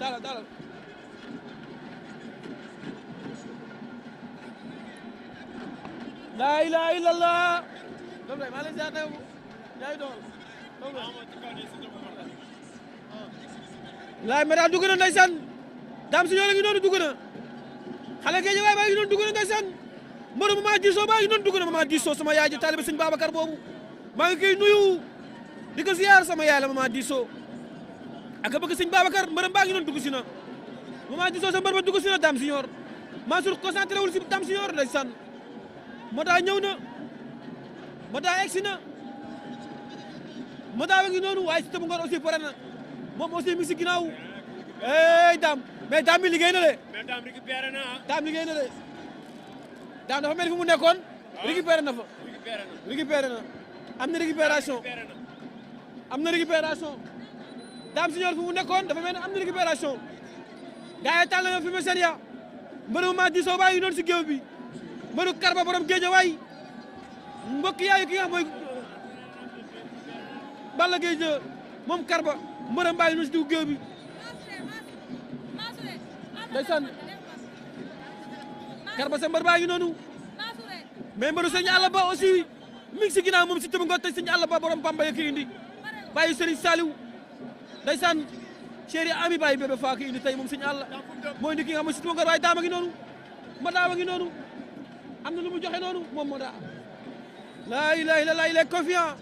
dalal la ilaha illallah doom day maa lay ziar yow yaay doon laay ma daal dugg na ndeysaan Dame Junior ngi noonu dugg na xale Guédiawaye baa ngi noonu dugg na ndeysaan mbëru Mama Disso baa ngi noonu dugg na Mama Disso sama yaay ji taalibe sëñ Babacar boobu maa ngi koy nuyu di ko ziar sama yaay la Mama Disso ak bëgg sëñ Babacar mbërëm baa ngi noonu dugg si na Mama Disso sa mbër ba dugg si na Dame Junior Mansour concentré wul si Dame Junior ndeysaan Mota ñëw na Mota egsi na Mota ba ngi noonu waaye Siteu bu Ngor aussi pare na moom aussi mi ngi si ginnaaw Dame mais Dame bi liggéey na de. mais Dame récupéré na ah. Dame liggéey na de Dame dafa mel ni fu mu nekkoon. récupéré na fa. récupéré na am na récupération am na récupération Dame Junior fu mu nekkoon dafa mel ni am na récupération gars yi tàll na fi mu seen ya mbëru Mama Disso baa ngi noonu si géew bi mbëru Karba borom Guédiawaye mbokk yaayu ki nga xam mooy Balla Gaye moom Karba mbërëm baa ngi noonu si diggu géew bi ndeysaan Karba sa mbër baa ngi noonu mais mbëru sëñ Alla Ba aussi mi ngi si ginnaaw moom Siteu bu Ngor te sëñ Alla Ba borom Bamba ya ki indi bàyyi Serigne Saliou ndeysaan chéri ami bàyyi bébé faa ki indi tey moom sëñ Alla moo indi ki nga xam mooy Siteu bu Ngor waaye Dame a ngi noonu Mada a ngi noonu am na lu mu joxe noonu moom Mada la ilaha illallah il est confiant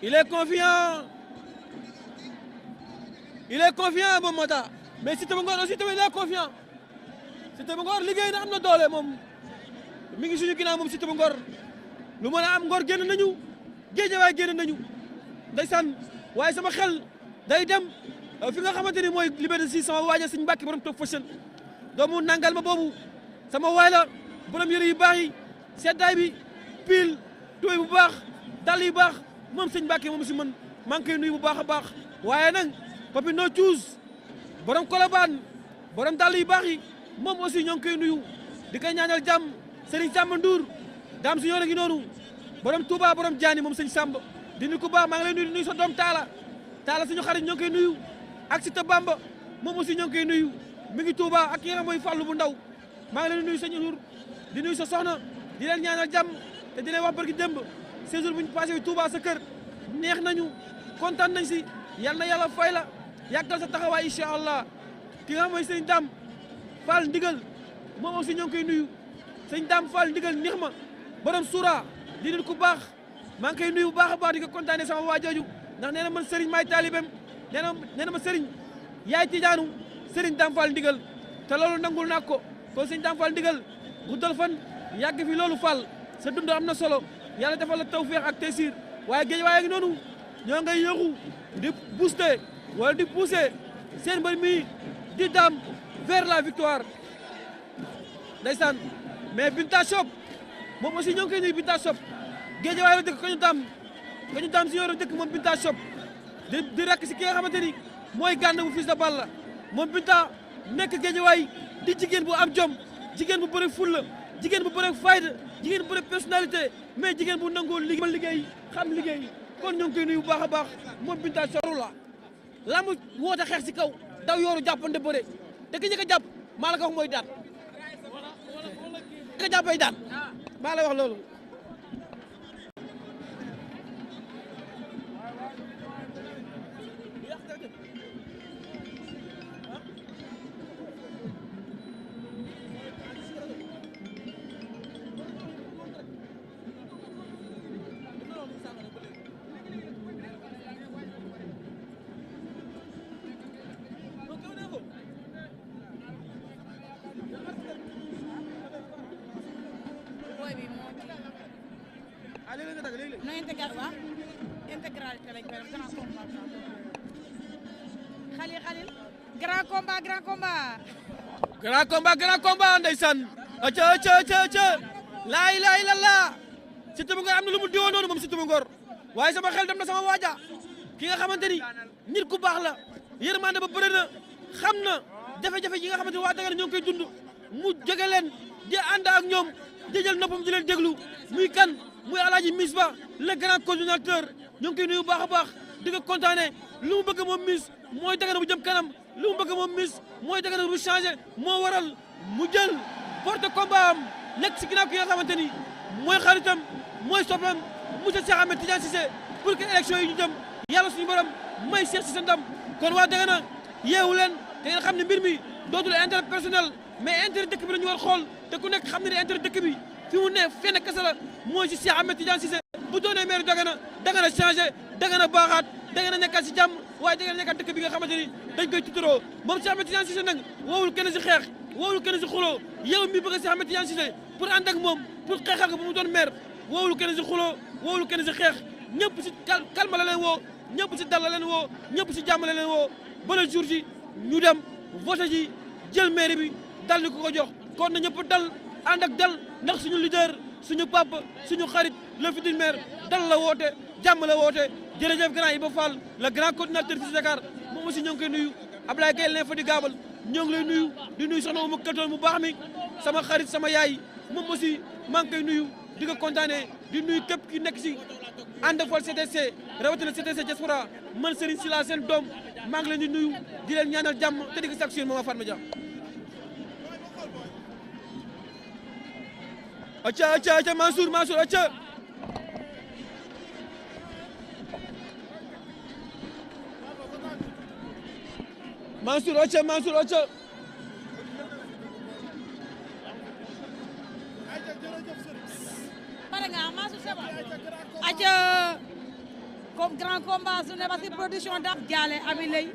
il est confiant il est confiant moom Mada mais Siteu bu Ngor aussi tamit il est confiant Siteu bu Ngor liggéey na am na doole moom mi ngi suñu ginnaaw moom Siteu bu Ngor lu mën a am Ngor génn nañu Guédiawaye génn nañu ndeysaan waaye sama xel day dem fi nga xamante ni mooy Liberté 6 sama waaja Sëñ Mbàkke borom Top Fashion doomu nangal ma boobu sama waay la borom yëre yu baax yi seddaay bi pile tooy bu baax dàll yu baax moom Sëñ Mbàkke moom si man maa ngi koy nuyu bu baax a baax waaye nag papi no cuus borom kolobaan borom dàll yu baax yi moom aussi ñoo ngi koy nuyu di koy ñaanal jàmm Serigne Samba Ndour Dame Junior a ngi noonu borom Touba borom Diané moom sëñ Samba di nuyu ku baax maa ngi lay nuyu di nuyu sa doom Talla suñu xarit ñoo ngi koy nuyu ak Siteu Bamba moom aussi ñoo ngi koy nuyu mi ngi Touba ak ki nga xam mooy Fallou bu ndaw maa ngi leen di nuyu sëñ Ndour di nuyu sa soxna di leen ñaanal jàmm te di leen wax barki démb séjour bu ñu passé wi Touba sa kër neex nañu kontaan nañ si yal na yàlla fay la yàggal sa taxawaay incha allah ki nga xam mooy sëñ Dame Fall ndigal moom aussi ñoo ngi koy nuyu sëñ Dame Fall ndigal neex ma borom Soura di nit ku baax maa ngi koy nuyu bu baax a baax di ko kontaanee sama waa jooju ndax nee na man Serigne maay taalibem nee na ma Serigne yaay tijaanu Serigne Dame Fall ndigal te loolu nangul naa ko kon sëñ Dame Fall ndigal guddal fan yàgg fi loolu Fall sa dund am na solo yàlla defal la tawfeex ak teysir waaye Guédiawaye ngi noonu ñoo ngay yëngu di booster wala di pousser seen mbër mi di Dame vers la victoire ndeysaan mais Binta Shop moom aussi ñoo ngi koy nuyu Binta Shop Guédiawaye la dëkk kañu Dame Junior dëkk moom Binta Shop di rakk si ki nga xamante ni mooy gànn bu Fils de Balla moom Binta nekk Guédiawaye di jigéen bu am jom jigéen bu bëri fulla jigéen bu bëri fayda jigéen bu bëri personnalité mais jigéen bu nangoo liggéey xam liggéey kon ñoo ngi koy nuyu bu baax a baax moom Binta Shop la lamb woote xeex si kaw daw yooru jàppante bëre te ki ñu ko jàpp maa la ko wax mooy daan ka jàppay daan maa la wax loolu no intégralité lañ koy def grand combat Khalil grand combat ndeysaan aca laa ilaaha illallah Siteu bu Ngor am na lu mu diwoon noonu moom Siteu bu Ngor waaye sama xel dem na sama waaja ki nga xamante ni nit ku baax la yërmande ba bëri na xam na jafe-jafe yi nga xamante ni waa Dagana ñoo ngi koy dund mu jóge leen di ànd ak ñoom di jël noppam di leen déglu muy kan muy Alaaji Misba le grand coordinateur ñoo ngi koy nuyu bu baax a baax di ko kontaane lu mu bëgg moom Miss mooy Dagana bu jëm kanam lu mu bëgg moom Miss mooy Dagana bu changé moo waral mu jël porte combat am nekk si ginnaaw ki nga xamante ni mooy xaritam mooy soppam monsieur Cheikh Ahmed Tidiane Cissé pour que élection yi ñu jëm yàlla suñu borom may Cheikh Cissé ndam kon waa Dagana yeewu leen te ngeen xam ne mbir mi dootul intérêt personnel mais intérêt dëkk bi la ñu war xool te ku nekk xam ne ne intérêt dëkk bi fi mu ne fenn kese la mooy si Cheikh Ahmed Tidiane Cissé bu doonee maire Dagana changé Dagana baaxaat Dagana nekkaat si jàmm waaye Dagana nekkaat dëkk bi nga xamante ni dañ koy tuturoo moom Cheikh Ahmed Tidiane Cissé nag woowul kenn si xeex woowul kenn si xuloo yow mi bëgg Cheikh Ahmed Tidiane Cissé pour ànd ak moom pour xeexal ko bu mu doon maire woowul kenn si xuloo woowul kenn si xeex ñëpp si calme la leen woo ñëpp si dal la leen woo ñëpp si jàmm la leen woo ba le jour ji ñu dem voté ji jël maire bi dal di ko jox kon na ñëpp dal ànd ak dal ndax suñu leader suñu papa suñu xarit le futur maire dal la woote jàmm la woote jërëjëf grand Iba Fall le grand coordinateur de Dakar moom aussi ñoo ngi koy nuyu Ablaye Gueye l'infatigable ñoo ngi lay nuyu di nuyu soxna Oumou Kaltoon mu baax mi sama xarit sama yaay moom aussi maa ngi koy nuyu di ko kontaanee di nuyu képp ki nekk si ànd ak Fall CTC rawatina CTC diaspora man Serigne Sylla seen doom maa ngi leen di nuyu di leen ñaanal jàmm te di ko sàkku si yéen Mama Fatma Dia. acca Mansour acca Mansour acca pare nga Mansour c'est bon acca comme grand combat su ne ba si production da jaale Ami Lay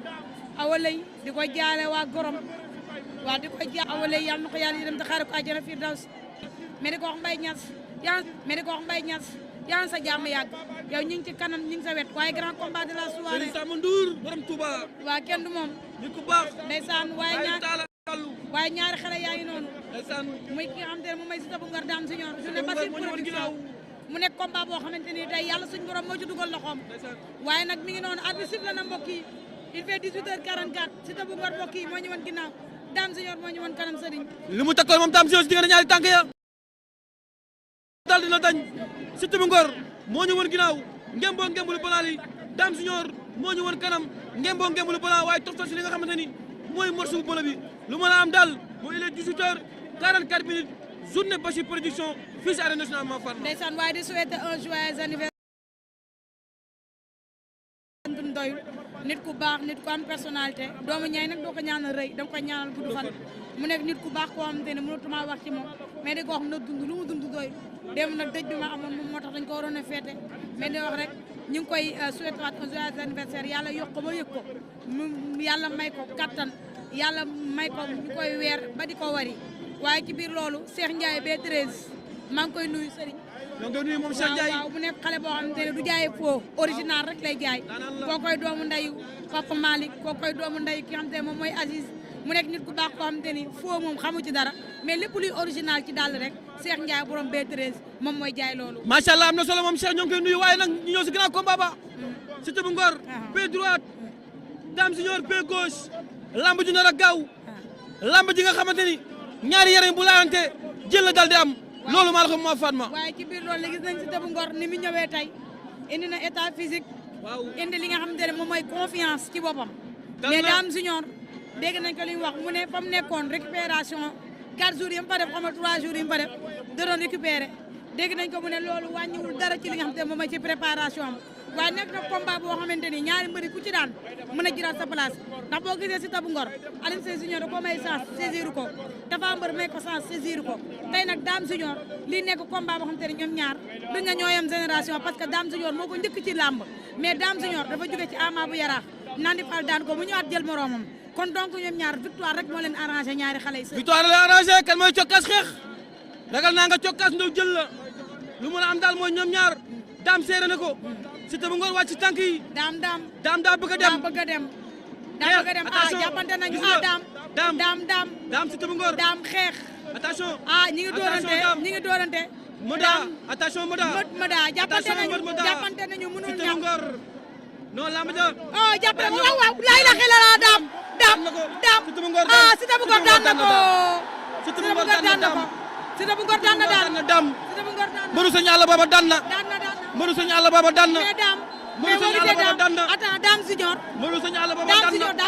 Awa Lay di ko jaale waa Gorom waa di ko jaale Awa Lay yàlla na ko yàlla yërëm te xaare ko àjjana Firdaws mais di ko wax Mbaye Niass yaa sa jàmm yàgg yow ñu ngi ci kanam ñu ngi sa wet waaye grand combat de la soirée Serigne Samba Ndour borom Touba waa kenn du moom nit ku baax ndeysaan waaye ñaari xale yaa ngi noonu ndeysaan muy ki nga xamante ne moom mooy Siteu bu Ngor Dame Junior journée Basir production mu nekk combat boo xamante ni tey yàlla suñu borom moo ci dugal loxoom waaye nag mi ngi noonu arbitre sifflé na mbokk yi il fait 18h44 Siteu bu Ngor mbokk yi moo ñu woon ginnaaw Dame Junior moo ñu woon kanam Serigne li mu takkoon moom Dame Junior si diggante ñaari tànk ya dal dina dañ Siteu bu Ngor moo ñu woon ginnaaw ngemboo ngembulu balaa li Dame Junior moo ñu woon kanam ngemboo ngembulu balaa waaye toftal si li nga xamante ni mooy morceau bu bële bi lu mën a am daal mooy il est 18h44 minutes journée Basir production fii si arène nationale Mama Fatma. ndeysaan waaye di souhaiter un joyeux anniversaire dum doyul nit ku baax nit ku am personnalité doomu ñaay nag doo ko ñaanal rëy danga koy ñaanal gudd fan mu nekk nit ku baax koo xamante ne mënatuma wax ci moom mais di ko wax na dund lu mu dund doyul démb nag dëj bi ma amoon moom moo tax dañ ko waroon a féete mais di wax rek ñu ngi koy souhaiter waat un joyeux anniversaire yàlla yokk ko ba yëg ko yàlla may ko kattan yàlla may ko ñu koy weer ba di ko wari waaye ci biir loolu Cheikh Ndiaye B13 maa ngi koy nuyu Serigne. donc nuyu moom Cheikh Ndiaye waaw mu nekk xale boo xamante ne du jaayee foo original rek lay jaay koo koy doomu ndeyu Papa Malick koo koy doomu ndeyu ki nga xamante ne moom mooy Aziz mu nekk nit ku baax koo xamante ni foo moom xamu ci dara mais lépp luy original ci dàll rek Cheikh Ndiaye borom B13 moom mooy jaay loolu. macha allah am na solo moom Cheikh ñoo ngi koy nuyu waaye nag ñu ñëw si grand combat ba Siteu bu Ngor pied droite Dame Junior pied gauche lamb ji nar a gaaw lamb ji nga xamante ni ñaari yaram bu laalante jël la dal di am loolu maa la ko Mama Fatma. waaye ci biir loolu la gis nañ Siteu bu Ngor ni mu ñëwee tey indi na état physique. waaw indi li nga xamante ne moom mooy confiance ci boppam. mais Dame Junior dégg nañ ko li mu wax mu ne fa mu nekkoon récupération 4 jours yi mu fa def xam nga 3 jours yi mu fa def da doon récupéré dégg nañ ko mu ne loolu wàññiwul dara ci li nga xamante ne moom mooy ci préparation am waaye nekk na combat boo xamante ni ñaari mbëri ku ci daan mën a jëlaat sa place ndax boo gisee Siteu bu Ngor Alioune Sèye Junior da ko may chance saisir ko Tapha Mbeur may ko chance saisir ko tey nag Dame Junior lii nekk combat boo xamante ni ñoom ñaar duñ na ñoo yem génération parce que Dame Junior moo ko njëkk ci làmb mais Dame Junior dafa jóge ci Ama bu Yaraax Nandi Fall daan ko mu ñëwaat jël moroomam kon donc ñoom ñaar victoire rek moo leen arrangé ñaari xale yi. victoire la arrangé kan mooy cokkaas xeex ragal naa nga cokkaas ndaw jël la lu mën a am daal mooy ñoom ñaar Dame seere na ko Siteu bu Ngor wàcc ci tànk yi. Dame daa bëgg a dem bëgg a dem. daa bëgg a dem jàppante nañu Dame Siteu bu Ngor Dame xeex. attention ñi ngi doorante Moda attention Moda jàppante nañu mënul Siteu bu Ngor non lamb ja jàppante waaw laa ilaaha illallaah Dame Siteu bu Ngor Siteu bu Ngor daan na ko Siteu bu Ngor daan na Dame Siteu bu Ngor daan na Dame mbëru sëñ Alla Baba daan na mbëru sëñ Alla Baba daan na Modou Sëñ Alla Baba daan na attends Dame Junior. Modou Sëñ Alla Baba Dame daan Junior na